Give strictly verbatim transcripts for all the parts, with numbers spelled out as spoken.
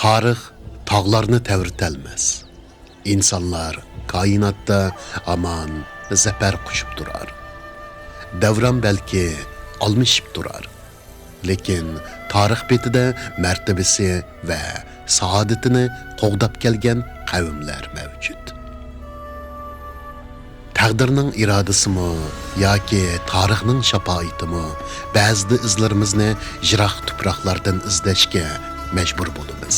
تارىخ تاغلارنى تەۋرىتەلمەس. ئىنسانلار كائىناتتا ھامان زەپەر قۇچۇپ تۇرار. دەۋران بەلكى ئالمىشىپ تۇرار. لېكىن تارىخ بېتىدە مەرتىۋىسى ۋە سائادىتىنى قوغداپ كەلگەن قەۋملەر مەۋجۇت. تەقدىرنىڭ ئىرادىسىمۇ ياكى تارىخنىڭ شاپائىتىمۇ، بەزىدە ئىزلىرىمىزنى يىراق تۇپراقلاردىن ئىزدەشكە مەجبۇر بولىمىز.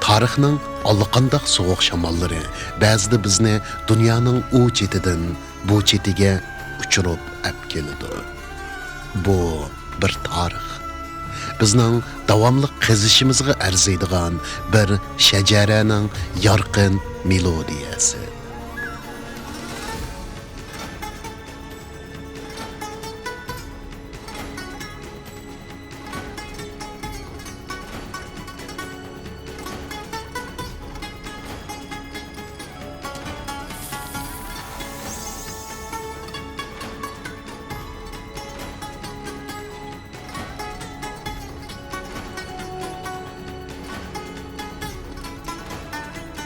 تارىخنىڭ ئاللىقانداق سوغۇق شاماللىرى بەزىدە بىزنى دۇنيانىڭ ئۇ چېتىدىن بۇ چېتىگە ئۇچۇرۇپ ئەپ كېلىدۇ. بۇ بىر تارىخ. بىزنىڭ داۋاملىق قېزىشىمىزغا ئەرزىيدىغان بىر شەجەرەنىڭ يارقىن مېلودىيەسى.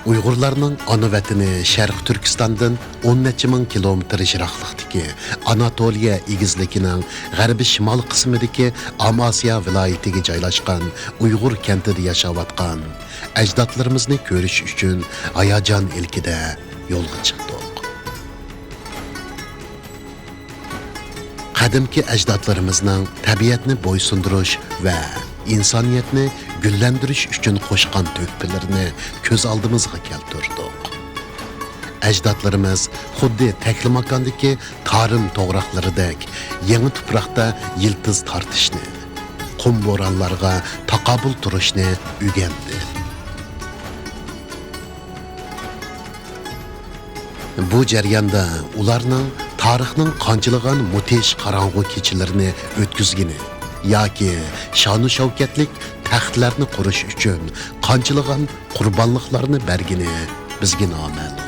ئۇيغۇرلارنىڭ ئانا ۋەتىنى شەرقىي تۈركىستاندىن ئون نەچچە مىڭ كىلومېتىر يىراقلىقتىكى ئاناتولىيە ئېگىزلىكىنىڭ غەربىي شىمال قىسمىدىكى ئاماسىيا ۋىلايىتىگە جايلاشقان ئۇيغۇر كەنتىدە ياشاۋاتقان ئەجدادلىرىمىزنى كۆرۈش ئۈچۈن ھاياجان ئىلكىدە يولغا چىقتۇق. قەدىمكى ئەجدادلىرىمىزنىڭ تەبىئەتنى بويسۇندۇرۇش ۋە ئىنسانىيەتنى گۈللەندۈرۈش ئۈچۈن قوشقان تۆھپىلىرىنى كۆز ئالدىمىزغا كەلتۈردۇق. ئەجدادلىرىمىز خۇددى تەكلىماكاندىكى تارىم توغراقلىرىدەك يېڭى تۇپراقتا يىلتىز تارتىشنى، قۇم بورانلارغا تاقابىل تۇرۇشنى ئۆگەندى. بۇ جەرياندا ئۇلارنىڭ تارىخنىڭ قانچىلىغان مۇدھىش قاراڭغۇ كېچىلىرىنى ئۆتكۈزگىنى ياكى شانۇ-شەۋكەتلىك تەختلەرنى قۇرۇش ئۈچۈن قانچىلىغان قۇربانلىقلارنى بەرگىنى بىزگە نامەلۇم.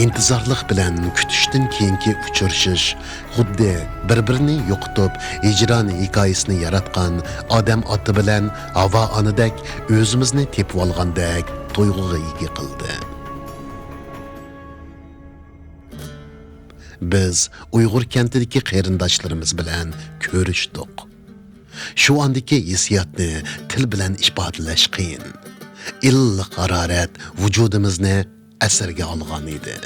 ئىنتىزارلىق بىلەن كۈتۈشتىن كېيىنكى ئۇچرىشىش خۇددى بىر-بىرىنى يوقىتىپ، ھىجران ھېكايىسىنى ياراتقان ئادەم ئاتا بىلەن ھاۋا ئانىدەك ئۆزىمىزنى تېپىۋالغاندەك تۇيغۇغا ئىگە قىلدى. بىز ئۇيغۇر كەنتىدىكى قېرىنداشلىرىمىز بىلەن كۆرۈشتۇق. شۇ ئاندىكى ھېسسىياتنى تىل بىلەن ئىپادىلەش قىيىن. ئىللىق ھارارەت ۋۇجۇدىمىزنى ئەسىرگە ئالغان ئىدى.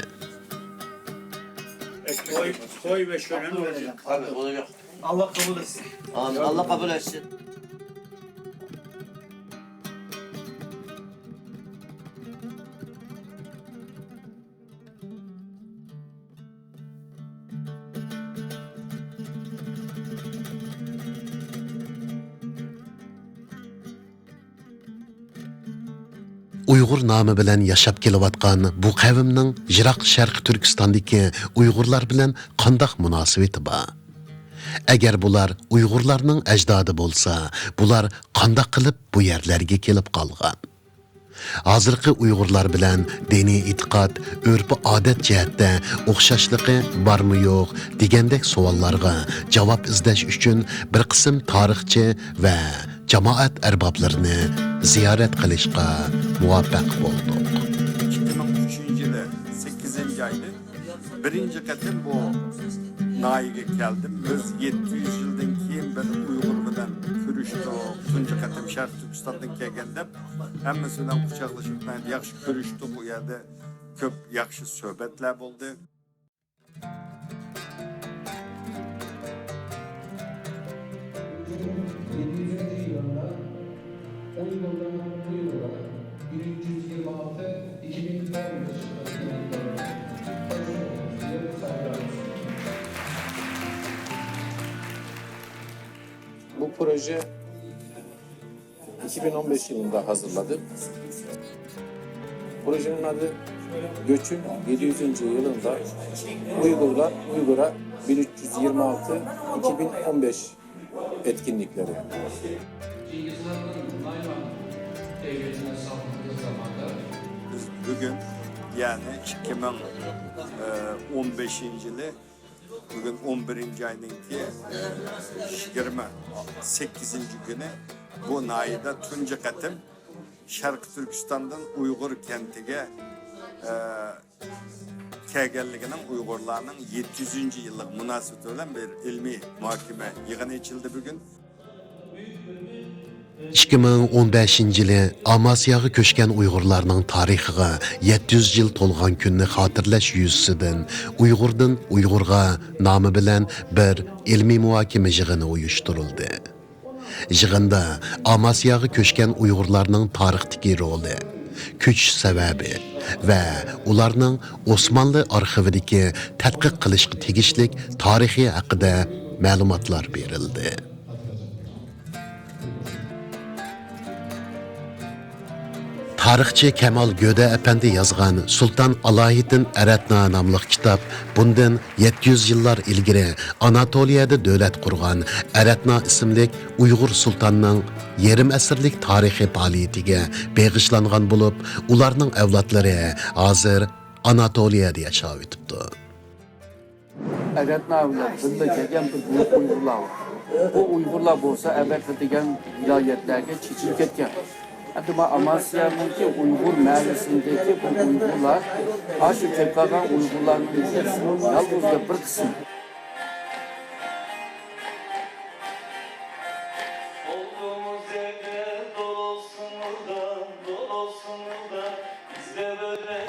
Koy, koy ve şölen olacak. Abi olacak. Allah kabul etsin. Amin. Allah kabul etsin. ئۇيغۇر نامى بىلەن ياشاپ كېلىۋاتقان بۇ قەۋمنىڭ يىراق شەرقىي تۈركىستاندىكى ئۇيغۇرلار بىلەن قانداق مۇناسىۋىتى بار؟ ئەگەر بۇلار ئۇيغۇرلارنىڭ ئەجدادى بولسا، بۇلار قانداق قىلىپ بۇ يەرلەرگە كېلىپ قالغان؟ ھازىرقى ئۇيغۇرلار بىلەن دىنىي ئېتىقاد، ئۆرپ-ئادەت جەھەتتە ئوخشاشلىقى بارمۇ يوق دېگەندەك سوئاللارغا جاۋاب ئىزدەش ئۈچۈن بىر قىسىم تارىخچى ۋە جامائەت ئەربابلىرىنى زىيارەت قىلىشقا مۇۋەپپەق بولدۇق. ئىككى مىڭ ئۈچىنچى يىلى سەككىزىنچى ئايدا بىرىنچى قېتىم بۇ ناھىيەگە كەلدىم. بىز يەتتە يۈز يىلدىن كېيىن بىر ئۇيغۇر بىلەن كۆرۈشتۇق. تۇنجى قېتىم شەرقىي تۈركىستاندىن كەلگەن دەپ، ھەممىسى بىلەن قۇچاقلىشىپ، ناھايىتى ياخشى كۆرۈشتۇق. ئۇ يەردە كۆپ ياخشى سۆھبەتلەر بولدى. Uygurlar, Uygurlar, bin üç yüz yirmi altı, iki bin on beş. Bu proje iki bin on beş yılında hazırladık. Projenin adı Göçün yedi yüzüncü yılında Uygurlar Uygur'a bin üç yüz yirmi altı iki bin on beş. etkinlikleri. Cengiz Han'ın Nayman devletine saldığı zamanda Biz bugün, yani iki bin on beşinci yılı, bugün on birinci ayınınki yigirma sekizinci günü bu nayda tuncu katım Şarkı Türkistan'dan Uygur kentiga e, kelganligining, Uyg'urlarning yetti yuz yillik munosabati bilan bir ilmiy muhokama yig'ini ochildi bugun. ئىككى مىڭ ئون بەشىنچى يىلى ئاماسىياغا كۆچكەن ئۇيغۇرلارنىڭ تارىخىغا يەتتە يۈز يىل تولغان كۈننى خاتىرىلەش يۈزىسىدىن ئۇيغۇردىن ئۇيغۇرغا نامى بىلەن بىر ئىلمىي مۇھاكىمە يىغىنى ئۇيۇشتۇرۇلدى. يىغىندا ئاماسىياغا كۆچكەن ئۇيغۇرلارنىڭ تارىختىكى رولى، كۆچۈش سەۋەبى ۋە ئۇلارنىڭ ئوسمانلى ئارخىۋىدىكى تەتقىق قىلىشقا تېگىشلىك تارىخى ھەققىدە مەلۇماتلار بېرىلدى. تارىخچى كامال گۆدە ئەپەندى يازغان سۇلتان ئالاھىدىن ئەرەتنا ناملىق كىتاب بۇندىن يەتتە يۈز يىللار ئىلگىرى ئاناتولىيەدە دۆلەت قۇرغان ئەرەتنا ئىسىملىك ئۇيغۇر سۇلتاننىڭ يېرىم ئەسىرلىك تارىخىي پائالىيىتىگە بېغىشلانغان بولۇپ، ئۇلارنىڭ ئەۋلادلىرى ھازىر ئاناتولىيەدە ياشاۋېتىپتۇ. ئەرەتنا بىلەن بىللە كەلگەن بىر گۇرۇھ ئۇيغۇرلار بار. بۇ ئۇيغۇرلار بولسا ئەبەكى دېگەن ۋىلايەتلەرگە چېچىلىپ كەتكەن. ئەمدى ما ئاماسىيانىڭكى ئۇيغۇر مەھەللىسىدىكى بۇ ئۇيغۇرلار، ئاشۇ كېلىپ قالغان ئۇيغۇرلارنىڭ يالغۇزلا بىر قىسمى.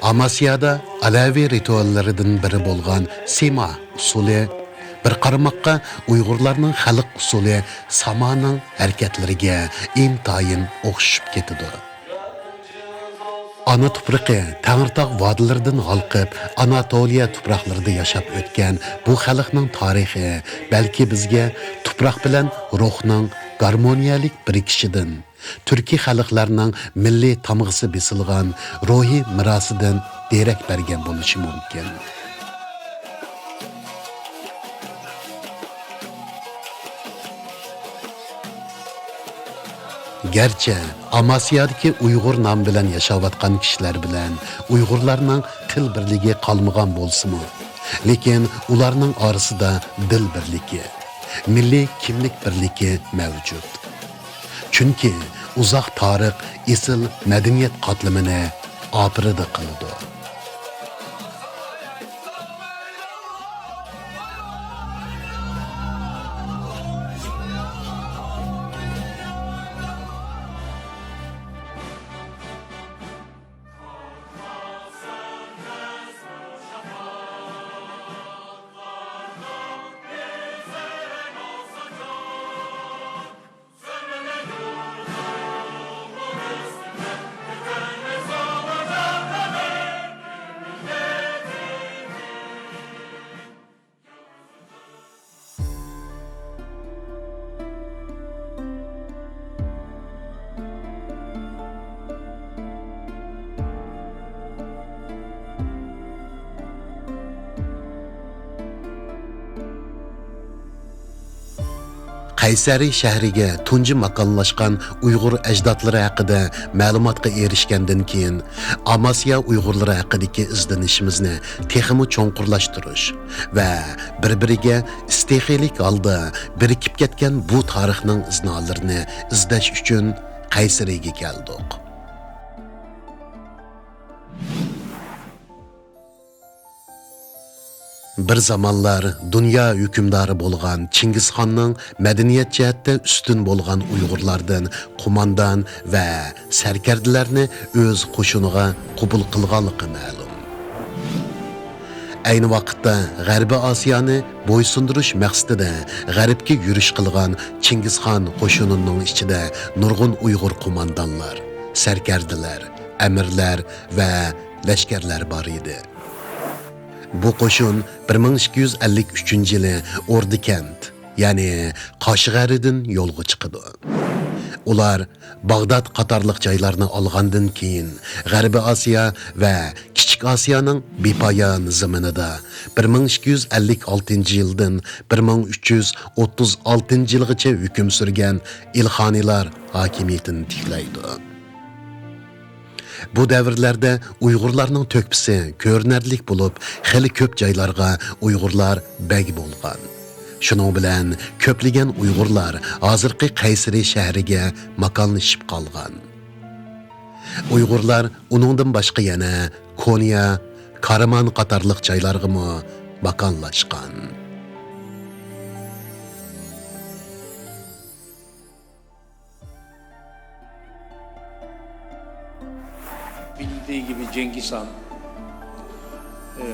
ئاماسىيادا ئەلەۋى رىتۇئاللىرىدىن بىرى بولغان سىما ئۇسسۇلى، بىر قارىماققا ئۇيغۇرلارنىڭ خەلق ئۇسسۇلى سامانىڭ ھەرىكەتلىرىگە ئىنتايىن ئوخشىشىپ كېتىدۇ. ئانا تۇپرىقى تەڭرىتاغ ۋادىلىرىدىن ھالقىپ، ئاناتولىيە تۇپراقلىرىدا ياشاپ ئۆتكەن بۇ خەلقنىڭ تارىخى بەلكى بىزگە تۇپراق بىلەن روھنىڭ گارمونىيەلىك بىرىكىشىدىن، تۈركىي خەلقلەرنىڭ مىللىي تامغىسى بېسىلغان روھىي مىراسىدىن دېرەك بەرگەن بولۇشى مۇمكىن. گەرچە ئاماسىيادىكى ئۇيغۇر نامى بىلەن ياشاۋاتقان كىشىلەر بىلەن ئۇيغۇرلارنىڭ تىل بىرلىكى قالمىغان بولسىمۇ، لېكىن ئۇلارنىڭ ئارىسىدا دىل بىرلىكى، مىللىي كىملىك بىرلىكى مەۋجۇت. چۈنكى ئۇزاق تارىخ ئېسىل مەدەنىيەت قاتلىمىنى ئاپىرىدە قىلىدۇ. قەيسەرى شەھىرىگە تۇنجى ماكانلاشقان ئۇيغۇر ئەجدادلىرى ھەققىدە مەلۇماتقا ئېرىشكەندىن كېيىن، ئاماسىيا ئۇيغۇرلىرى ھەققىدىكى ئىزدىنىشىمىزنى تېخىمۇ چوڭقۇرلاشتۇرۇش ۋە بىر-بىرىگە ئىستىخىيلىك ھالدا بىرىكىپ كەتكەن بۇ تارىخنىڭ ئىزنالىرىنى ئىزدەش ئۈچۈن قەيسەرىگە كەلدۇق. بىر زامانلار دۇنيا ھۆكۈمدارى بولغان چىڭگىزخاننىڭ مەدەنىيەت جەھەتتە ئۈستۈن بولغان ئۇيغۇرلاردىن قوماندان ۋە سەركەردىلەرنى ئۆز قوشۇنىغا قوبۇل قىلغانلىقى مەلۇم. ئەينى ۋاقىتتا غەربىي ئاسىيانى بويسۇندۇرۇش مەقسىتىدە غەربكە يۈرۈش قىلغان چىڭگىزخان قوشۇنىنىڭ ئىچىدە نۇرغۇن ئۇيغۇر قوماندانلار، سەركەردىلەر، ئەمىرلەر ۋە لەشكەرلەر بار ئىدى. بۇ قوشۇن بىر مىڭ ئىككى يۈز ئەللىك ئۈچىنچى يىلى ئوردىكەنت، يەنى قاشغەرىدىن يولغا چىقىدۇ. ئۇلار باغداد قاتارلىق جايلارنى ئالغاندىن كېيىن، غەربىي ئاسىيا ۋە كىچىك ئاسىيانىڭ بىپايان زېمىنىدا بىر مىڭ ئىككى يۈز ئەللىك ئالتىنچى يىلدىن بىر مىڭ ئۈچ يۈز ئوتتۇز ئالتىنچى يىلغىچە ھۆكۈم سۈرگەن ئىلخانىلار ھاكىمىيىتىنى تىكلەيدۇ. بۇ دەۋرلەردە ئۇيغۇرلارنىڭ تۆھپىسى كۆرۈنەرلىك بولۇپ، خېلى كۆپ جايلارغا ئۇيغۇرلار بەگ بولغان. شۇنىڭ بىلەن كۆپلىگەن ئۇيغۇرلار ھازىرقى قەيسىرى شەھىرىگە ماكانلىشىپ قالغان. ئۇيغۇرلار ئۇنىڭدىن باشقا يەنە كونيا، كارمان قاتارلىق جايلارغىمۇ ماكانلاشقان. Bilindiği gibi Cengiz Han, e,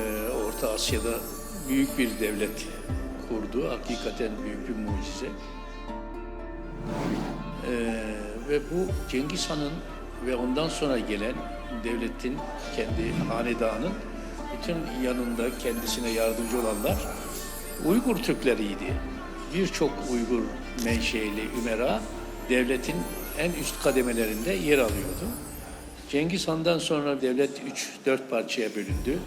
Orta Asya'da büyük bir devlet kurdu. Hakikaten büyük bir mucize. E, ve bu Cengiz Han'ın ve ondan sonra gelen devletin, kendi hanedanın bütün yanında kendisine yardımcı olanlar Uygur Türkleriydi. Birçok Uygur menşeili ümera devletin en üst kademelerinde yer alıyordu. Cengiz Han'dan sonra devlet üç, dört parçaya bölündü.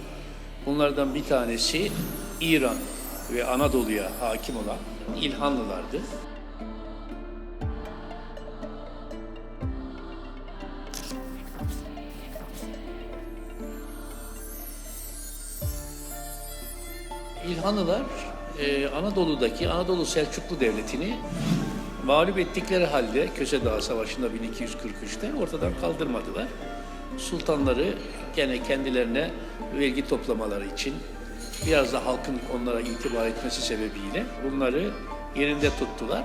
Bunlardan bir tanesi İran ve Anadolu'ya hakim olan İlhanlılardı. İlhanlılar, e, Anadolu'daki Anadolu Selçuklu Devleti'ni mağlup ettikleri halde Köse Dağı Savaşı'nda bin iki yüz kırk üçte ortadan kaldırmadılar. Sultanları gene kendilerine vergi toplamaları için, biraz da halkın onlara itibar etmesi sebebiyle bunları yerinde tuttular.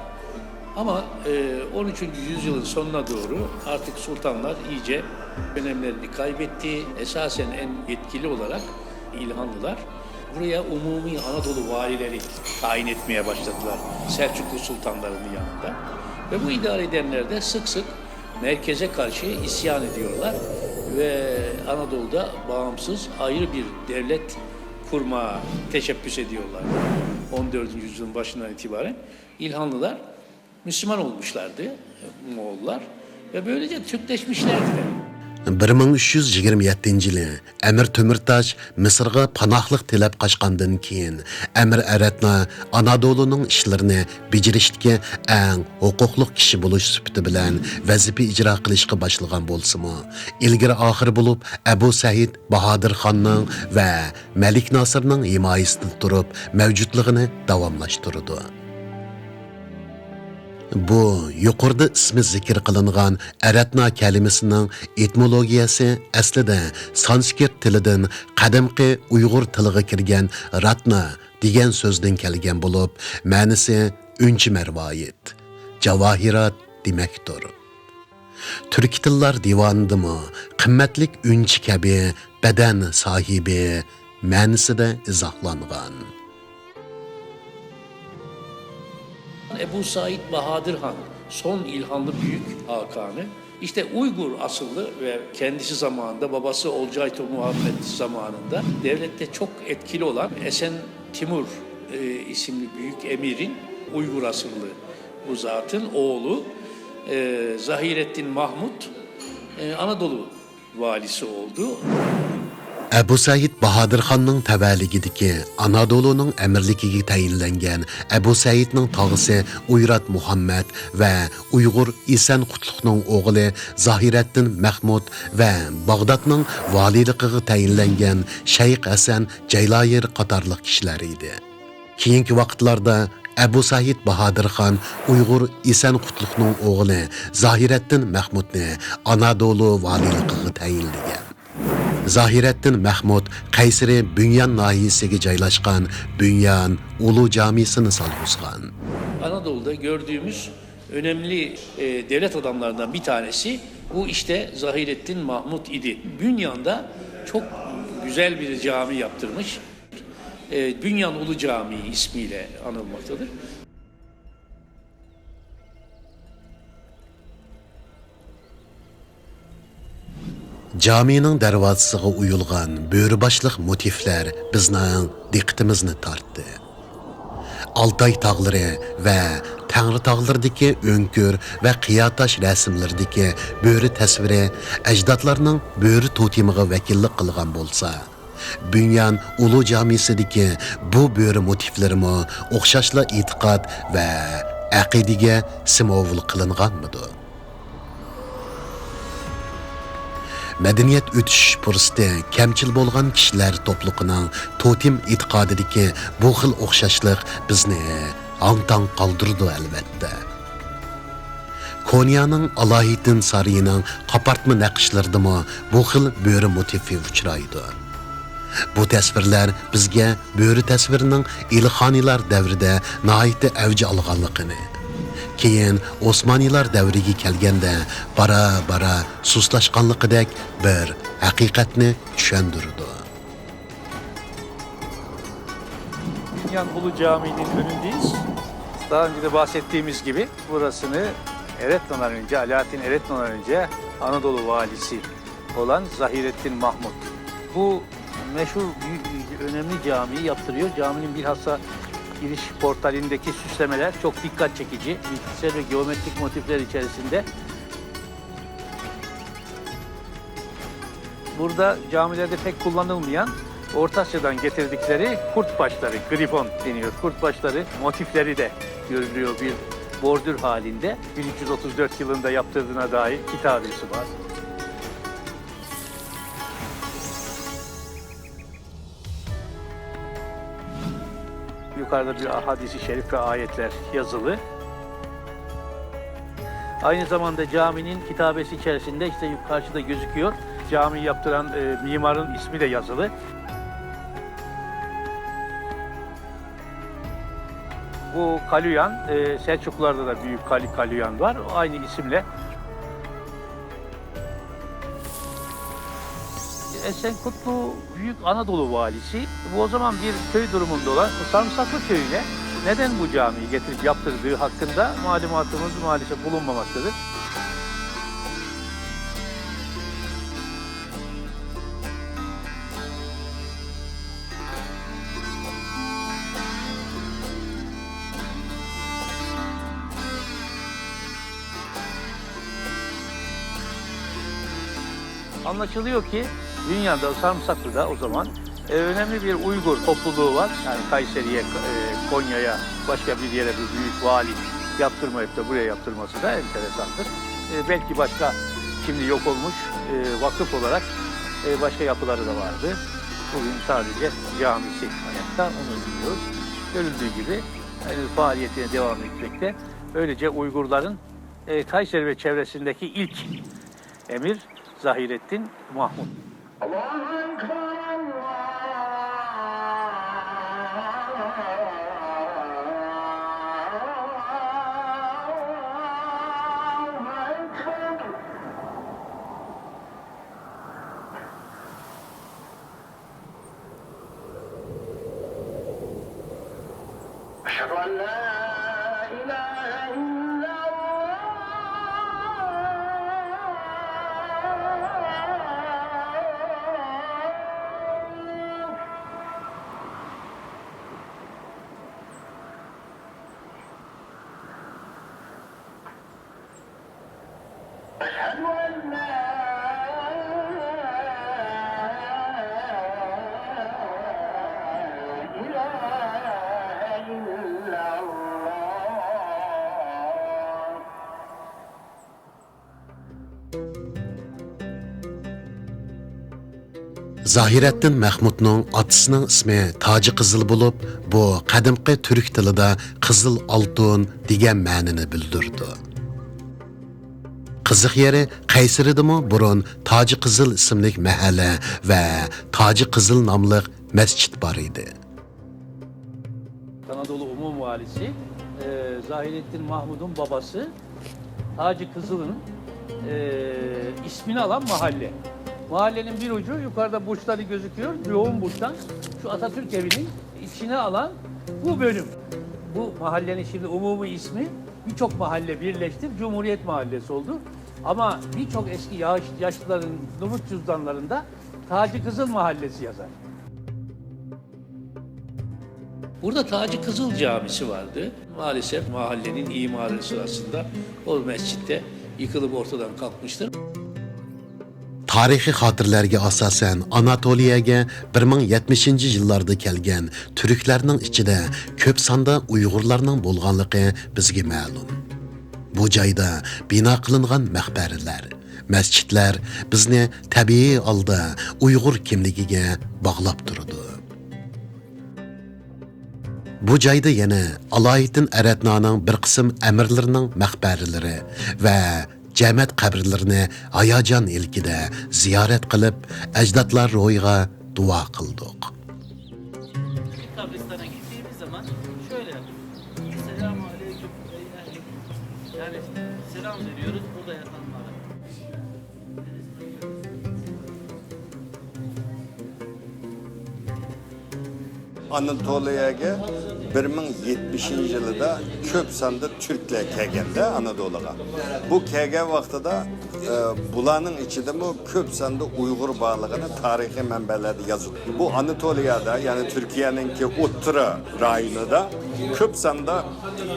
Ama, e, on üçüncü yüzyılın sonuna doğru artık sultanlar iyice önemlerini kaybetti. Esasen en yetkili olarak İlhanlılar buraya umumi Anadolu valileri tayin etmeye başladılar Selçuklu sultanlarının yanında. Ve bu idare edenler de sık sık merkeze karşı isyan ediyorlar ve Anadolu'da bağımsız ayrı bir devlet kurmaya teşebbüs ediyorlar. On dördüncü yüzyılın başından itibaren İlhanlılar Müslüman olmuşlardı, Moğollar, ve böylece Türkleşmişlerdi de. بىر مىڭ ئۈچ يۈز يىگىرمە يەتتىنچى يىلى ئەمىر تۆمۈرتاش مىسىرغا پاناھلىق تىلەپ قاچقاندىن كېيىن، ئەمىر ئەرەتنا ئانادولۇنىڭ ئىشلىرىنى بېجىرىشتىكى ئەڭ ھوقۇقلۇق كىشى بولۇش سۈپىتى بىلەن ۋەزىپە ئىجرا قىلىشقا باشلىغان بولسىمۇ، ئىلگىرى ئاخىر بولۇپ ئەبۇ سەئىد باھادىرخاننىڭ ۋە مەلىك ناسىرنىڭ ھىمايىسىدە تۇرۇپ مەۋجۇتلۇقىنى داۋاملاشتۇرىدۇ. بۇ يۇقىرىدا ئىسمى زىكىر قىلىنغان ئەرەتنا كەلىمىسىنىڭ ئېتىمولوگىيەسى ئەسلىدە سانسكرىت تىلىدىن قەدىمكى ئۇيغۇر تىلىغا كىرگەن راتنا دېگەن سۆزدىن كەلگەن بولۇپ، مەنىسى ئۈنچە مەرۋايىت، جاۋاھىرات دېمەكتۇر. تۈركىي تىللار دىۋانىدىمۇ قىممەتلىك ئۈنچە كەبى بەدەن ساھىبى مەنىسىدە ئىزاھلانغان. Ebu Said Bahadır Han, son İlhanlı Büyük Hakanı, işte Uygur asıllı ve kendisi zamanında babası Olcayto Muhammed zamanında devlette çok etkili olan Esen Timur e, isimli büyük emirin Uygur asıllı bu zatın oğlu e, Zahireddin Mahmud e, Anadolu valisi oldu. ئەبۇ سەئىد باھادىرخاننىڭ تەۋەلىكىدىكى ئانادولۇنىڭ ئەمىرلىكىگە تەيىنلەنگەن ئەبۇ سەئىدنىڭ تاغىسى ئۇيرات مۇھەممەد ۋە ئۇيغۇر ئېسەن قۇتلۇقنىڭ ئوغلى زاھىرەتتىن مەھمۇد ۋە باغدادنىڭ ۋالىيلىقىغا تەيىنلەنگەن شەيخ ھەسەن جەيلايىر قاتارلىق كىشىلەر ئىدى. كېيىنكى ۋاقىتلاردا ئەبۇ سەئىد باھادىرخان ئۇيغۇر ئېسەن قۇتلۇقنىڭ ئوغلى زاھىرەتتىن مەھمۇدنى ئانادولۇ ۋالىيلىقىغا تەيىنلىگەن. زاھىرەتتىن مەھمۇد قەيسىرى بۈنيان ناھىيەسىگە جايلاشقان بۈنيان ئۇلۇ جامىسىنى سالغۇزغان. Anadolu'da gördüğümüz önemli e, devlet adamlarından bir tanesi bu işte Zahireddin Mahmud idi. Bünyan'da çok güzel bir cami yaptırmış. E, Bünyan Ulu Camii ismiyle anılmaktadır. جامىنىڭ دەرۋازىسىغا ئويۇلغان بۆرە باشلىق موتىفلار بىزنىڭ دىققىتىمىزنى تارتتى. ئالتاي تاغلىرى ۋە تەڭرىتاغلىرىدىكى ئۆڭكۈر ۋە قىياتاش رەسىملىرىدىكى بۆرە تەسۋىرى ئەجدادلارنىڭ بۆرە توتېمىغا ۋەكىللىك قىلغان بولسا، بۈنيان ئۇلۇ جامىسىدىكى بۇ بۆرە موتىفلىرىمۇ ئوخشاشلا ئېتىقاد ۋە ئەقىدىگە سىمۋول قىلىنغانمىدۇ؟ مەدەنىيەت ئۆتۈش پۇرسىتى كەمچىل بولغان كىشىلەر توپلۇقىنىڭ توتېم ئېتىقادىدىكى بۇ خىل ئوخشاشلىق بىزنى ھاڭ-تاڭ قالدۇرىدۇ، ئەلۋەتتە. كونيانىڭ ئالاھىدىن سارىيىنىڭ قاپارتما نەقىشلىرىدىمۇ بۇ خىل بۆرە موتىفى ئۇچرايدۇ. بۇ تەسۋىرلەر بىزگە بۆرە تەسۋىرىنىڭ ئىلخانىيلار دەۋرىدە ناھايىتى ئەۋج ئالغانلىقىنى، كېيىن ئوسمانىيلار دەۋرىگە كەلگەندە بارا-بارا سۇسلاشقانلىقىدەك بىر ھەقىقەتنى چۈشەندۈرىدۇ. Bünyan Ulu Camii'nin önündeyiz. Daha önce de bahsettiğimiz gibi burasını Eretno'dan önce, Alaaddin Eretno'dan önce Anadolu valisi olan Zahireddin Mahmut. Bu meşhur, büyük, önemli camiyi yaptırıyor. Caminin bilhassa giriş portalindeki süslemeler çok dikkat çekici. Bitkisel ve geometrik motifler içerisinde. Burada camilerde pek kullanılmayan Orta Asya'dan getirdikleri kurt başları, grifon deniyor. Kurt başları motifleri de görülüyor bir bordür halinde. Bin üç yüz otuz dört yılında yaptırdığına dair kitabesi var. Yukarıda bir hadisi şerif ve ayetler yazılı. Aynı zamanda caminin kitabesi içerisinde işte karşıda gözüküyor. Cami yaptıran, e, mimarın ismi de yazılı. Bu Kaluyan, e, Selçuklularda da büyük Kal-, Kaluyan var. Aynı isimle. Esenkutlu Büyük Anadolu valisi, bu o zaman bir köy durumunda olan Sarımsaklı köyüne neden bu camiyi getirip yaptırdığı hakkında malumatımız maalesef bulunmamaktadır. Anlaşılıyor ki dünyada, Sarımsaklı'da o zaman, e, önemli bir Uygur topluluğu var. Yani Kayseri'ye, e, Konya'ya, başka bir yere bir büyük vali yaptırmayıp da buraya yaptırması da enteresandır. E, belki başka, şimdi yok olmuş, e, vakıf olarak, e, başka yapıları da vardı. Bugün sadece camisi ayakta, onu biliyoruz. Görüldüğü gibi henüz faaliyetine devam etmekte. Böylece Uygurların, e, Kayseri ve çevresindeki ilk emir Zahireddin Mahmud. Allahu Ekber, Allahu Ekber. أشهد أن لا إله إلا الله. أشهد أن لا إله إلا الله. زاھىرەتتىن مەخمۇتنىڭ ئاتىسىنىڭ ئىسمى تاجى قىزىل بولۇپ، بۇ قەدىمكى تۈرك تىلىدا قىزىل ئالتۇن دېگەن مەنىنى بىلدۈرىدۇ. قىزىق يېرى، قەيسىرىدىمۇ بۇرۇن تاجى قىزىل ئىسىملىك مەھەللە ۋە تاجى قىزىل ناملىق مەسچىت بار ئىدى. Anadolu Umum Valisi, e, Zahireddin Mahmud'un babası Taci Kızıl'ın, e, ismini alan mahalle. Mahallenin bir ucu, yukarıda burçları gözüküyor, yoğun burçtan şu Atatürk evinin içine alan bu bölüm. Bu mahallenin şimdi umumi ismi birçok mahalle birleşti, Cumhuriyet Mahallesi oldu. Ama birçok eski yağış-, yaşlıların nüfus cüzdanlarında Taci Kızıl Mahallesi yazar. Burada Taci Kızıl Camisi vardı. Maalesef mahallenin imarı sırasında o mescit de yıkılıp ortadan kalkmıştır. تارىخىي خاتىرىلەرگە ئاساسەن، ئاناتولىيەگە بىر مىڭ يەتمىشىنچى يىللاردا كەلگەن تۈركلەرنىڭ ئىچىدە كۆپ ساندا ئۇيغۇرلارنىڭ بولغانلىقى بىزگە مەلۇم. بۇ جايدا بىنا قىلىنغان مەقبەرىلەر، مەسچىتلەر بىزنى تەبىئىي ھالدا ئۇيغۇر كىملىكىگە باغلاپ تۇرىدۇ. بۇ جايدا يەنە ئالايىتتىن ئەرەتنانىڭ بىر قىسىم ئەمىرلىرىنىڭ مەقبەرىلىرى ۋە جەمەت قەبرىلىرىنى ھاياجان ئىلكىدە زىيارەت قىلىپ، ئەجدادلار روھىغا دۇئا قىلدۇق. Kabristana gittiğimiz zaman şöyle yapıyoruz. Esselamu aleyküm ey ehli. Yani selam veriyoruz burada yatanlara. ئاناتولىيەگە بىر مىڭ يەتمىشىنچى يىلىدا كۆپ ساندا تۈركلەر كەلگەندە ئانادولىغا. بۇ كەلگەن ۋاقتىدا، ئە، بۇلارنىڭ ئىچىدىمۇ كۆپ ساندا ئۇيغۇر بارلىقىنى تارىخىي مەنبەلەردە يازىدۇ. بۇ ئاناتولىيەدە، يەنى تۈركىيەنىڭكى ئوتتۇرا رايونىدا كۆپ ساندا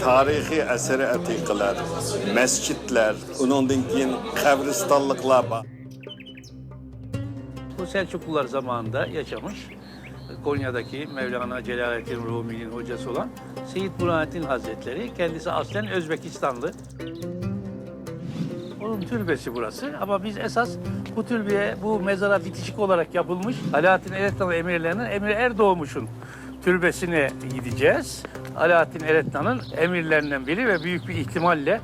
تارىخىي ئەسەر ئەتىقىلەر، مەسچىتلەر، ئۇنىڭدىن كېيىن قەبرىستانلىقلار بار. Bu Selçuklular zamanında yaşamış, Konya'daki Mevlana Celaleddin Rumi'nin hocası olan Seyit Burhanettin Hazretleri, kendisi aslen Özbekistanlı. Onun türbesi burası ama biz esas bu türbeye, bu mezara bitişik olarak yapılmış Alaaddin Eretnalı emirlerinin Emir Erdoğmuş'un türbesine gideceğiz. Alaaddin Eretna'nın emirlerinden biri ve büyük bir ihtimalle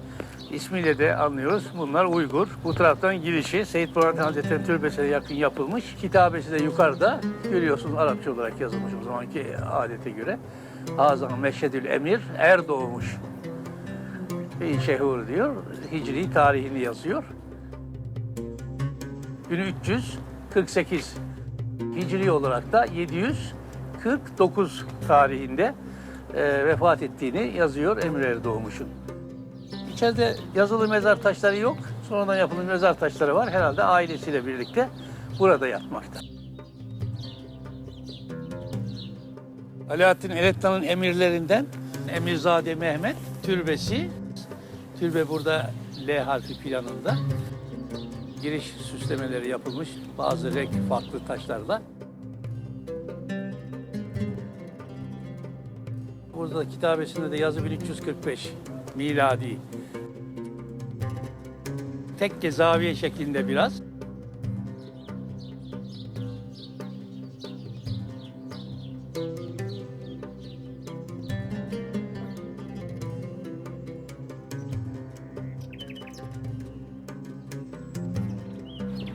ismiyle de anlıyoruz. Bunlar Uygur. Bu taraftan girişi Seyit Burhanettin Hazretleri'nin türbesine yakın yapılmış. Kitabesi de yukarıda. Görüyorsunuz, Arapça olarak yazılmış o zamanki adete göre. Haza Meşhedül Emir Erdoğmuş. Şehur diyor. Hicri tarihini yazıyor. Bin üç yüz kırk sekiz Hicri olarak da yedi yüz kırk dokuz tarihinde, e, vefat ettiğini yazıyor Emir Erdoğmuş'un. İçeride yazılı mezar taşları yok. Sonradan yapılmış mezar taşları var. Herhalde ailesiyle birlikte burada yatmakta. Alaaddin Eretna'nın emirlerinden Emirzade Mehmet türbesi. Türbe burada L harfi planında. Giriş süslemeleri yapılmış. Bazı renk farklı taşlarla. Burada kitabesinde de yazı bin üç yüz kırk beş miladi. Tekke zaviye şeklinde biraz.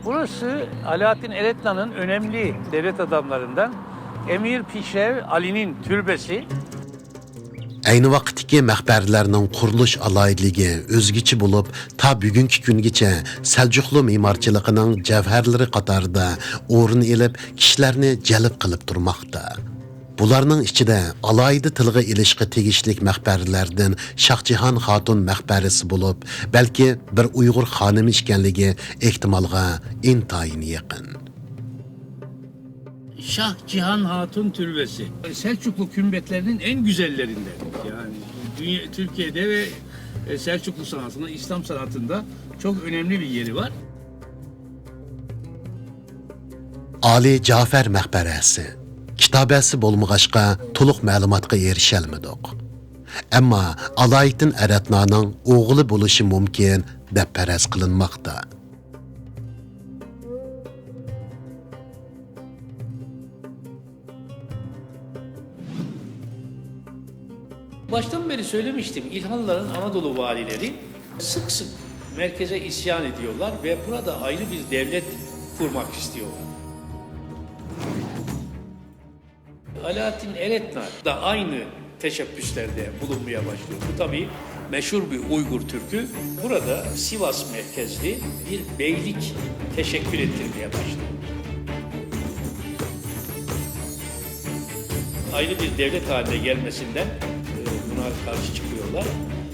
Burası Alaaddin Eretna'nın önemli devlet adamlarından Emir Pişrev Ali'nin türbesi. ئەينى ۋاقىتتىكى مەقبەرىلەرنىڭ قۇرۇلۇش ئالاھىدىلىكى ئۆزگىچە بولۇپ، تا بۈگۈنكى كۈنگىچە سەلجۇقلۇ مېمارچىلىقىنىڭ جەۋھەرلىرى قاتارىدا ئورۇن ئېلىپ، كىشىلەرنى جەلپ قىلىپ تۇرماقتا. بۇلارنىڭ ئىچىدە ئالاھىدە تىلغا ئېلىشقا تېگىشلىك مەقبەرىلەردىن شاھ جىھان خاتۇن مەقبەرىسى بولۇپ، بەلكى بىر ئۇيغۇر خانىمى ئىكەنلىكى ئېھتىمالغا ئىنتايىن يېقىن. Şah Cihan Hatun Türbesi. Selçuklu kümbetlerinin en güzellerinden. Yani dünya, Türkiye'de ve, e, Selçuklu sanatında, İslam sanatında çok önemli bir yeri var. ئالىي جەفەر مەقبەرەسى. كىتابەسى بولمىغاچقا، تولۇق مەلۇماتقا ئېرىشەلمىدۇق. ئەمما ئالايىتتىن ئەرەتنانىڭ ئوغلى بولۇشى مۇمكىن، دەپ پەرەز قىلىنماقتا. Baştan beri söylemiştim, İlhanlıların Anadolu valileri sık sık merkeze isyan ediyorlar ve burada ayrı bir devlet kurmak istiyorlar. Alaaddin Eretna da aynı teşebbüslerde bulunmaya başlıyor. Bu tabii meşhur bir Uygur Türk'ü burada Sivas merkezli bir beylik teşekkül ettirmeye başlıyor. Ayrı bir devlet haline gelmesinden, e, buna karşı çıkıyorlar.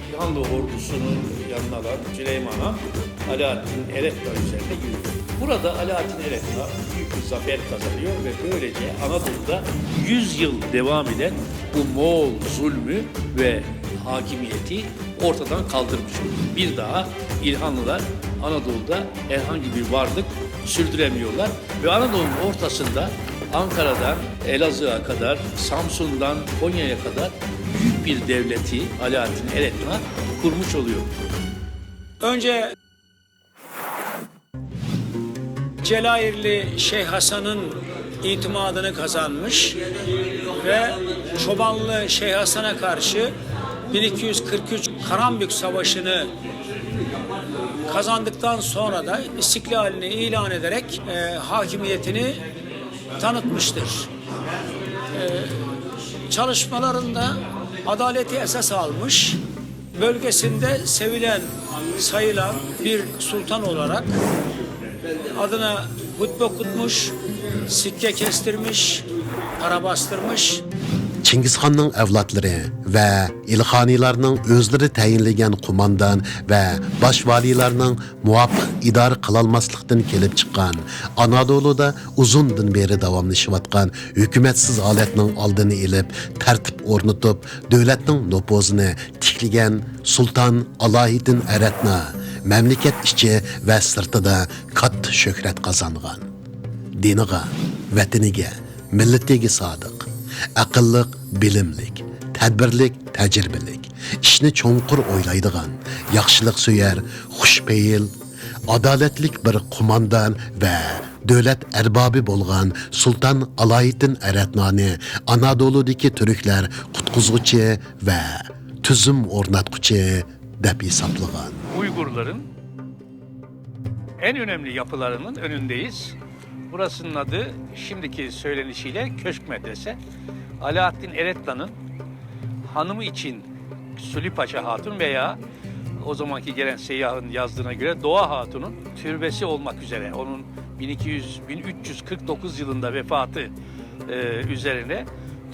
İlhanlı ordusunun yanına alan Süleyman Han Alaaddin Eretna üzerine yürüyor. Burada Alaaddin Eretna büyük bir zafer kazanıyor ve böylece Anadolu'da yüz yıl devam eden bu Moğol zulmü ve hakimiyeti ortadan kaldırmış oluyor. Bir daha İlhanlılar Anadolu'da herhangi bir varlık sürdüremiyorlar ve Anadolu'nun ortasında Ankara'dan Elazığ'a kadar, Samsun'dan Konya'ya kadar büyük bir devleti Alaaddin Eretna kurmuş oluyor. Önce Celairli Şeyh Hasan'ın itimadını kazanmış ve Çobanlı Şeyh Hasan'a karşı bin iki yüz kırk üç Karambük Savaşı'nı kazandıktan sonra da istiklalini ilan ederek, e, hakimiyetini tanıtmıştır. E, çalışmalarında adaleti esas almış, bölgesinde sevilen, sayılan bir sultan olarak adına hutbe okutmuş, sikke kestirmiş, para bastırmış. چىڭگىزخاننىڭ ئەۋلادلىرى ۋە ئىلخانىيلارنىڭ ئۆزلىرى تەيىنلىگەن قوماندان ۋە باش ۋالىيلارنىڭ مۇۋاپىق ئىدارە قىلالماسلىقتىن كېلىپ چىققان، ئانادولۇدا ئۇزۇندىن بېرى داۋاملىشىۋاتقان ھۆكۈمەتسىز ھالەتنىڭ ئالدىنى ئېلىپ، تەرتىپ ئورنىتىپ، دۆلەتنىڭ نوپۇزىنى تىكلىگەن سۇلتان ئالاھىدىن ئەرەتنا مەملىكەت ئىچى ۋە سىرتىدا كاتتا شۆھرەت قازانغان. دىنىغا، ۋەتىنىگە، مىللىتىگە سادىق، ئەقىللىق، بىلىملىك، تەدبىرلىك، تەجرىبىلىك، ئىشنى چوڭقۇر ئويلايدىغان، ياخشىلىقسۆيەر، خۇشپېئىل، ئادالەتلىك بىر قوماندان ۋە دۆلەت ئەربابى بولغان سۇلتان ئالايىتتىن ئەرەتنانى ئانادولۇدىكى تۈركلەر قۇتقۇزغۇچى ۋە تۈزۈم ئورناتقۇچى دەپ ھېسابلىغان. Uygurların en önemli yapılarının önündeyiz. Burasının adı şimdiki söylenişiyle Köşk Medrese. Alaaddin Eretna'nın hanımı için Sülü Paşa Hatun veya o zamanki gelen seyyahın yazdığına göre Doğa Hatun'un türbesi olmak üzere, onun bin iki yüz, bin üç yüz kırk dokuz yılında vefatı, e, üzerine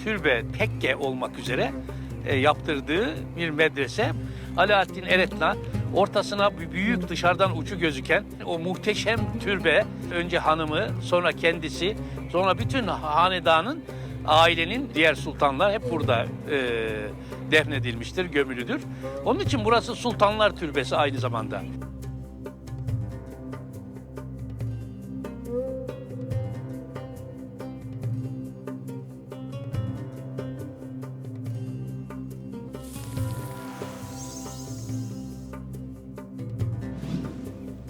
türbe, tekke olmak üzere, e, yaptırdığı bir medrese. Alaaddin Eretna ortasına bir büyük, dışarıdan ucu gözüken o muhteşem türbe, önce hanımı, sonra kendisi, sonra bütün hanedanın, ailenin, diğer sultanlar hep burada, e, defnedilmiştir, gömülüdür. Onun için burası Sultanlar Türbesi aynı zamanda.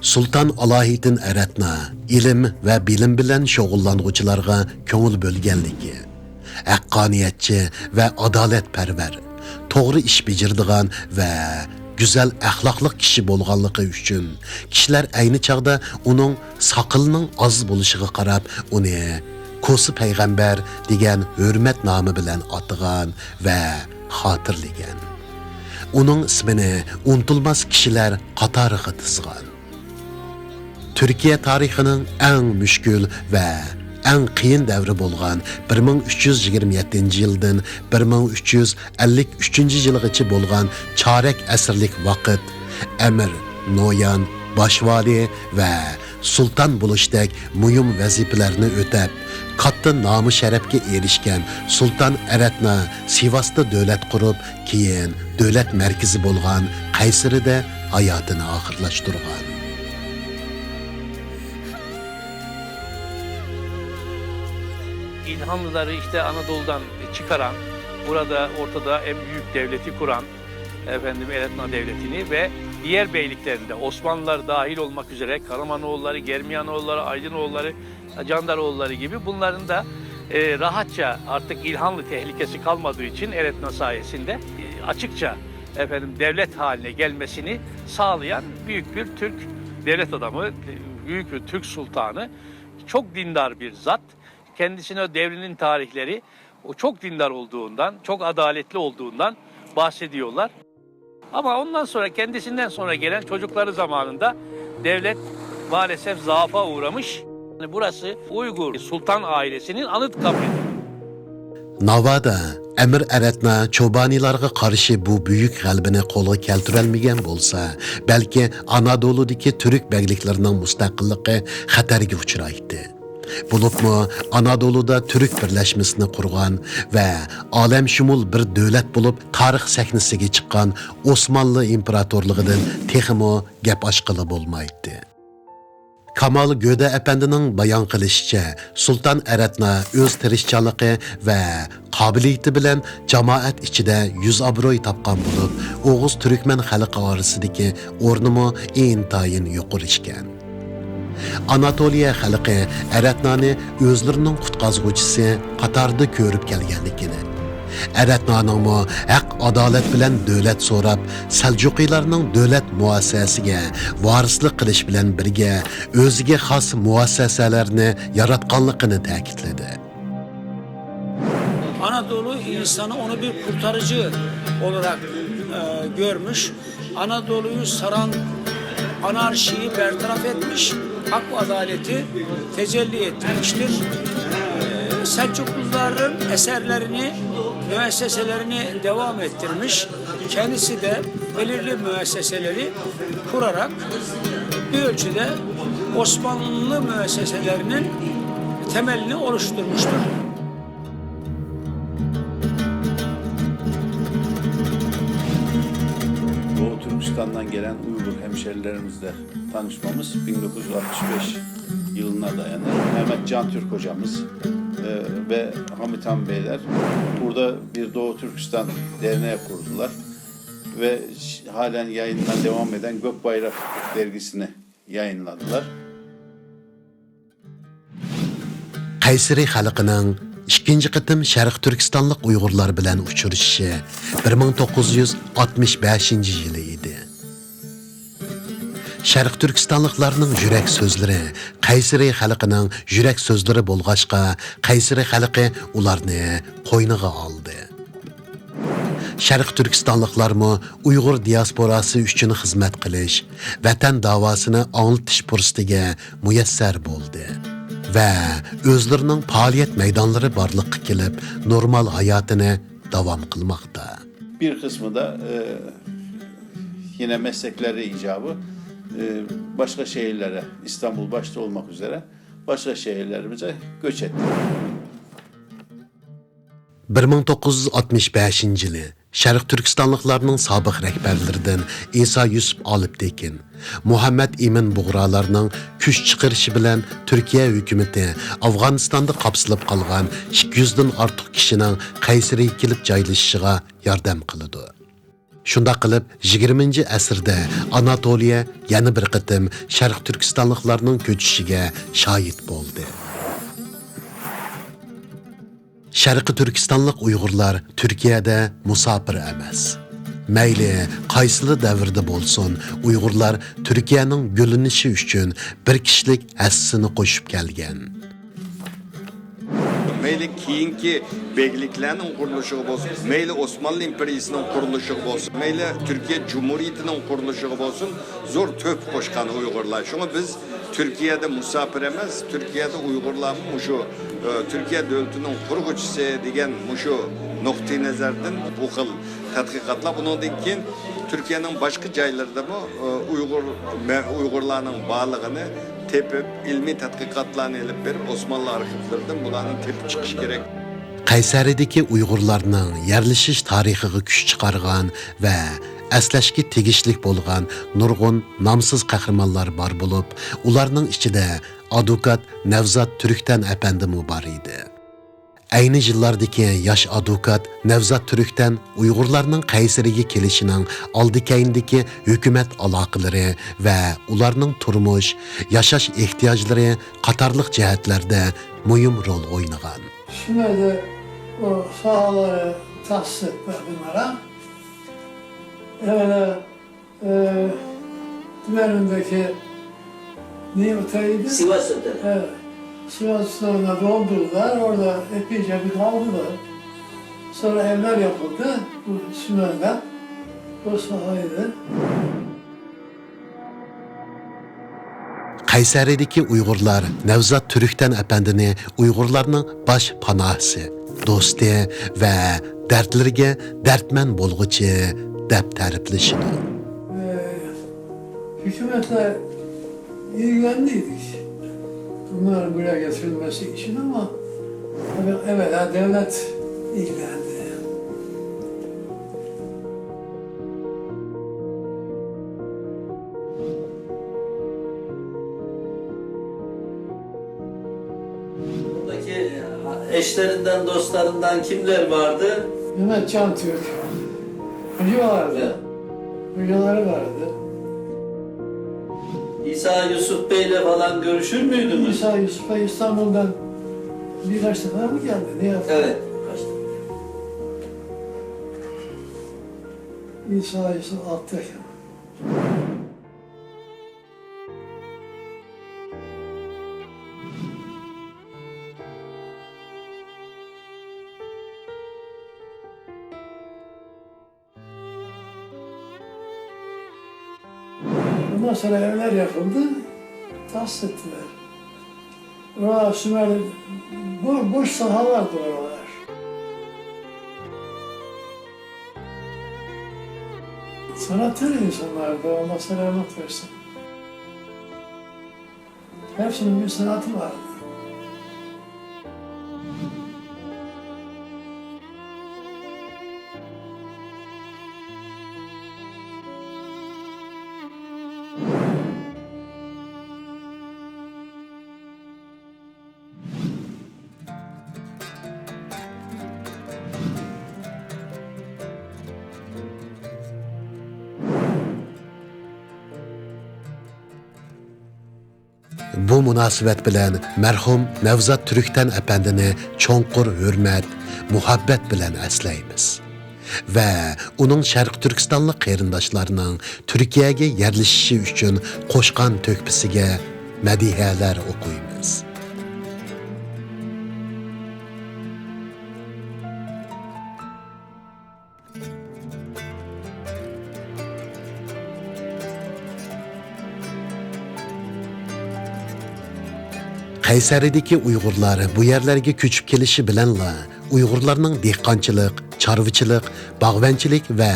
سۇلتان ئالاھىدىن ئەرەتنا ئىلىم ۋە بىلىم بىلەن شۇغۇللانغۇچىلارغا كۆڭۈل بۆلگەنلىكى، ھەققانىيەتچى ۋە ئادالەتپەرۋەر، توغرا ئىش بېجىرىدىغان ۋە گۈزەل ئەخلاقلىق كىشى بولغانلىقى ئۈچۈن، كىشىلەر ئەينى چاغدا ئۇنىڭ ساقىلىنىڭ ئاز بولۇشىغا قاراپ، ئۇنى كوسا پەيغەمبەر دېگەن ھۆرمەت نامى بىلەن ئاتىغان ۋە خاتىرىلىگەن. ئۇنىڭ ئىسمىنى ئۇنتۇلماس كىشىلەر قاتارىغا تىزغان. تۈركىيە تارىخىنىڭ ئەڭ مۈشكۈل ۋە ئەڭ قىيىن دەۋرى بولغان بىر مىڭ ئۈچ يۈز يىگىرمە يەتتىنچى يىلدىن بىر مىڭ ئۈچ يۈز ئەللىك ئۈچىنچى يىلغىچە بولغان چارەك ئەسىرلىك ۋاقىت، ئەمىر، نويان، باشۋالى ۋە سۇلتان بولۇشتەك مۇھىم ۋەزىپىلەرنى ئۆتەپ، كاتتا نامۇ-شەرەپكە ئېرىشكەن سۇلتان ئەرەتنا سىۋاستا دۆلەت قۇرۇپ، كېيىن دۆلەت مەركىزى بولغان قەيسىرىدە ھاياتىنى ئاخىرلاشتۇرغان. İlhanlıları işte Anadolu'dan çıkaran, burada ortada en büyük devleti kuran, efendim, Eretna Devleti'ni ve diğer beyliklerinde Osmanlılar dahil olmak üzere Karamanoğulları, Germiyanoğulları, Aydınoğulları, Candaroğulları gibi bunların da, e, rahatça artık İlhanlı tehlikesi kalmadığı için Eretna sayesinde, e, açıkça, efendim, devlet haline gelmesini sağlayan büyük bir Türk devlet adamı, e, büyük bir Türk sultanı, çok dindar bir zat. Kendisine o devrinin tarihleri o çok dindar olduğundan, çok adaletli olduğundan bahsediyorlar. Ama ondan sonra, kendisinden sonra gelen çocukları zamanında devlet maalesef zaafa uğramış. Yani burası Uygur Sultan ailesinin anıt kabri. ناۋادا ئەمىر ئەرەتنا چوبانىلارغا قارشى بۇ بۈيۈك غەلىبىنى قولغا كەلتۈرەلمىگەن بولسا، بەلكى ئانادولۇدىكى تۈرك بەگلىكلىرىنىڭ مۇستەقىللىقى خەتەرگە ئۇچرايتتى. بولۇپمۇ ئانادولۇدا تۈرك بىرلەشمىسىنى قۇرغان ۋە ئالەمشۇمۇل بىر دۆلەت بولۇپ تارىخ سەھنىسىگە چىققان ئوسمانلى ئىمپېراتورلۇقىدىن تېخىمۇ گەپ ئاچقىلى بولمايتتى. كامال گۆدە ئەپەندىنىڭ بايان قىلىشىچە، سۇلتان ئەرەتنا ئۆز تىرىشچانلىقى ۋە قابىلىيىتى بىلەن جامائەت ئىچىدە يۈز ئابروي تاپقان بولۇپ، ئوغۇز تۈركمەن خەلقى ئارىسىدىكى ئورنىمۇ ئىنتايىن يۇقىرى ئىكەن. ئاناتولىيە خەلقى ئەرەتنانى ئۆزلىرىنىڭ قۇتقازغۇچىسى قاتارىدا كۆرۈپ كەلگەنلىكىنى، ئەرەتنانىڭمۇ ھەق-ئادالەت بىلەن دۆلەت سوراپ، سەلجۇقىيلارنىڭ دۆلەت مۇئەسسەسىسىگە ۋارىسلىق قىلىش بىلەن بىرگە، ئۆزىگە خاس مۇئەسسەسەلەرنى ياراتقانلىقىنى تەكىتلىدى. Anadolu insanı onu bir kurtarıcı olarak e, görmüş. Anadolu'yu saran anarşiyi bertaraf etmiş, hak ve adaleti tecelli ettirmiştir. E, Selçukluların eserlerini, müesseselerini devam ettirmiş. Kendisi de belirli müesseseleri kurarak bir ölçüde Osmanlı müesseselerinin temelini oluşturmuştur. Doğu Türkistan'dan gelen Uygur hemşerilerimizle tanışmamız bin dokuz yüz altmış beş yılına dayanır. Mehmet Can Türk hocamız e, ve Hamit Han Beyler burada bir Doğu Türkistan derneği kurdular ve halen yayınına devam eden Gök Bayrak dergisini yayınladılar. قەيسىرى خەلقىنىڭ ئىككىنچى قېتىم شەرقىي تۈركىستانلىق ئۇيغۇرلار بىلەن ئۇچرىشىشى بىر مىڭ توققۇز يۈز ئاتمىش بەشىنچى يىلى ئىدى. شەرقىي تۈركىستانلىقلارنىڭ يۈرەك سۆزلىرى قەيسىرى خەلقىنىڭ يۈرەك سۆزلىرى بولغاچقا، قەيسىرى خەلقى ئۇلارنى قوينىغا ئالدى. شەرقىي تۈركىستانلىقلارمۇ ئۇيغۇر دىياسپوراسى ئۈچۈن خىزمەت قىلىش، ۋەتەن داۋاسىنى ئاڭلىتىش پۇرسىتىگە مۇيەسسەر بولدى ۋە ئۆزلىرىنىڭ پائالىيەت مەيدانلىرى بارلىققا كېلىپ، نورمال ھاياتىنى داۋام قىلماقتا. Bir kısmı da e, yine meslekleri icabı e, başka şehirlere, İstanbul başta olmak üzere başka şehirlerimize göç etti. بىر مىڭ توققۇز يۈز ئاتمىش بەشىنچى يىلى شەرقىي تۈركىستانلىقلارنىڭ سابىق رەھبەرلىرىدىن ئىسا يۈسۈپ ئالپتېكىن، مۇھەممەد ئىمىن بۇغرالارنىڭ كۈچ چىقىرىشى بىلەن تۈركىيە ھۆكۈمىتى ئافغانىستاندا قاپسىلىپ قالغان ئىككى يۈزدىن ئارتۇق كىشىنىڭ قەيسىرىگە كېلىپ جايلىشىشىغا ياردەم قىلىدۇ. شۇنداق قىلىپ، يىگىرمىنچى ئەسىردە ئاناتولىيە يەنە بىر قېتىم شەرقىي تۈركىستانلىقلارنىڭ كۆچۈشىگە شاھىت بولدى. شەرقىي تۈركىستانلىق ئۇيغۇرلار تۈركىيەدە مۇساپىر ئەمەس. مەيلى قايسىلا دەۋردە بولسۇن، ئۇيغۇرلار تۈركىيەنىڭ گۈللىنىشى ئۈچۈن بىر كىشىلىك ھەسسىسىنى قوشۇپ كەلگەن. مەيلى كېيىنكى بەگلىكلەرنىڭ قۇرۇلۇشىغا بولسۇن، مەيلى ئوسمانلى ئىمپېرىيىسىنىڭ قۇرۇلۇشىغا بولسۇن، مەيلى تۈركىيە جۇمھۇرىيىتىنىڭ قۇرۇلۇشىغا بولسۇن، زور تۆھپە قوشقان ئۇيغۇرلار. شۇڭا بىز تۈركىيەدە مۇساپىر ئەمەس، تۈركىيەدە ئۇيغۇرلارمۇ مۇشۇ، ئە، تۈركىيە دۆلىتىنىڭ قۇرغۇچىسى دېگەن مۇشۇ نۇقتىئى نەزەردىن بۇ خىل تەتقىقاتلار. بۇنىڭدىن كېيىن تۈركىيەنىڭ باشقا جايلىرىدىمۇ، ئۇ، ئۇيغۇر، مە-، ئۇيغۇرلارنىڭ بارلىقىنى تېپىپ، ئىلمىي تەتقىقاتلارنى ئېلىپ بېرىپ، ئوسمانلى ئارخىپلىرىدىن بۇلارنى تېپىپ چىقىش كېرەك. قەيسەرىدىكى ئۇيغۇرلارنىڭ يەرلىشىش تارىخىغا كۈچ چىقارغان ۋە ئەسلەشكە تېگىشلىك بولغان نۇرغۇن نامسىز قەھرىمانلار بار بولۇپ، ئۇلارنىڭ ئىچىدە ئادۋوكات نەۋزات تۈركتەن ئەپەندىمۇ بار ئىدى. ئەينى يىللاردىكى ياش ئادۋوكات نەۋزات تۈركتەن ئۇيغۇرلارنىڭ قەيسىرىگە كېلىشىنىڭ ئالدى-كەينىدىكى ھۆكۈمەت ئالاقىلىرى ۋە ئۇلارنىڭ تۇرمۇش، ياشاش ئېھتىياجلىرى قاتارلىق جەھەتلەردە مۇھىم رول ئوينىغان. شۇ يەردە ئۇ ساھەلەرنى تەخسىس ئېتىپ بەردى ماڭا. ئەمدى ئە، تۈمەنىمدىكى نېمە ئىدى؟ سىۋا سۇلتىنى. ئە، سىۋا سۇلتىنىدا دوندۇردۇلار، ئوردا ئەپەيچە بىر قالدىلار. سورا ئەۋلەر ياپىلدى، بۇ تۈمەندە، بۇ ساھەدە. قەيسەرىدىكى ئۇيغۇرلار نەۋزات تۈركتەن ئەپەندىنى ئۇيغۇرلارنىڭ باش پاناھىسى، دوستى ۋە دەردلىرىگە دەردمەن بولغۇچى دەپ تەرىپلىشىدۇ. Hükümetle ilgilendiydik. Bunların buraya getirilmesi için ama tabii evvela devlet ilgilendi. Buradaki eşlerinden, dostlarından kimler vardı? Mehmet Can Türk. Hoca vardı. Evet. Hocaları vardı. İsa Yusuf Bey'le falan görüşür müydünüz? İsa Yusuf Bey İstanbul'dan birkaç sefer mi geldi? Ne yaptı? Evet. İsa Yusuf Alttaş. Ondan sonra evler yapıldı, tahsis ettiler. Oralar Sümer, bo-, boş sahalardı oralar. Sanatçı insanlardı, Allah selamet versin. Hepsinin bir sanatı vardı. بۇ مۇناسىۋەت بىلەن مەرھۇم نەۋزات تۈركتەن ئەپەندىنى چوڭقۇر ھۆرمەت، مۇھەببەت بىلەن ئەسلەيمىز ۋە ئۇنىڭ شەرقىي تۈركىستانلىق قېرىنداشلارنىڭ تۈركىيەگە يەرلىشىشى ئۈچۈن قوشقان تۆھپىسىگە مەدھىيەلەر ئوقۇيمىز. قەيسەرىدىكى ئۇيغۇرلار بۇ يەرلەرگە كۆچۈپ كېلىشى بىلەنلا، ئۇيغۇرلارنىڭ دېھقانچىلىق، چارۋىچىلىق، باغۋەنچىلىك ۋە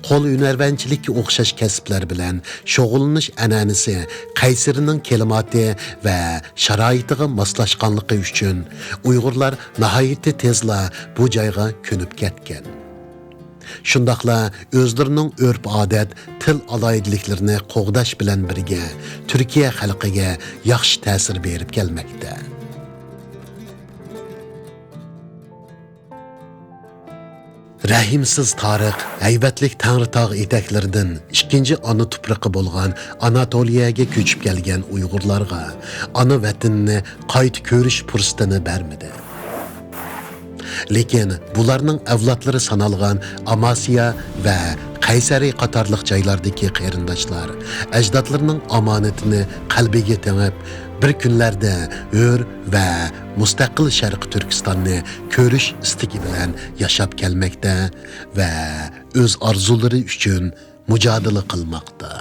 قول ھۈنەرۋەنچىلىككە ئوخشاش كەسىپلەر بىلەن شۇغۇللىنىش ئەنئەنىسى قەيسىرىنىڭ كىلىماتى ۋە شارائىتىغا ماسلاشقانلىقى ئۈچۈن، ئۇيغۇرلار ناھايىتى تېزلا بۇ جايغا كۆنۈپ كەتكەن. شۇنداقلا ئۆزلىرىنىڭ ئۆرپ-ئادەت، تىل ئالاھىدىلىكلىرىنى قوغداش بىلەن بىرگە، تۈركىيە خەلقىگە ياخشى تەسىر بېرىپ كەلمەكتە. رەھىمسىز تارىخ ھەيۋەتلىك تەڭرىتاغ ئېتەكلىرىدىن ئىككىنچى ئانا تۇپرىقى بولغان ئاناتولىيەگە كۆچۈپ كەلگەن ئۇيغۇرلارغا ئانا ۋەتىنىنى قايتا كۆرۈش پۇرسىتىنى بەرمىدى. لېكىن بۇلارنىڭ ئەۋلادلىرى سانالغان ئاماسىيا ۋە قەيسەرى قاتارلىق جايلاردىكى قېرىنداشلار ئەجدادلىرىنىڭ ئامانىتىنى قەلبىگە تېڭىپ، بىر كۈنلەردە ھۆر ۋە مۇستەقىل شەرقىي تۈركىستاننى كۆرۈش ئىستىكى بىلەن ياشاپ كەلمەكتە ۋە ئۆز ئارزۇلىرى ئۈچۈن مۇجادىلە قىلماقتا.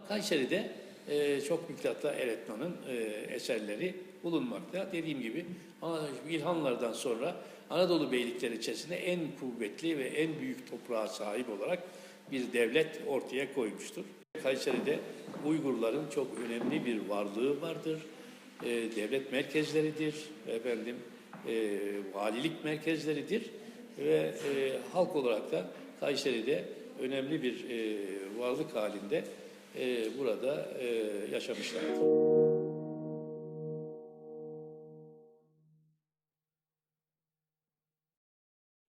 Kayseri'de e, çok miktarda Eretna'nın e, eserleri bulunmakta. Dediğim gibi, İlhanlardan sonra Anadolu beylikleri içerisinde en kuvvetli ve en büyük toprağa sahip olarak bir devlet ortaya koymuştur. Kayseri'de Uygurların çok önemli bir varlığı vardır. E, devlet merkezleridir, efendim, e, valilik merkezleridir ve e, halk olarak da Kayseri'de önemli bir e, varlık halinde e, burada e, yaşamışlardır.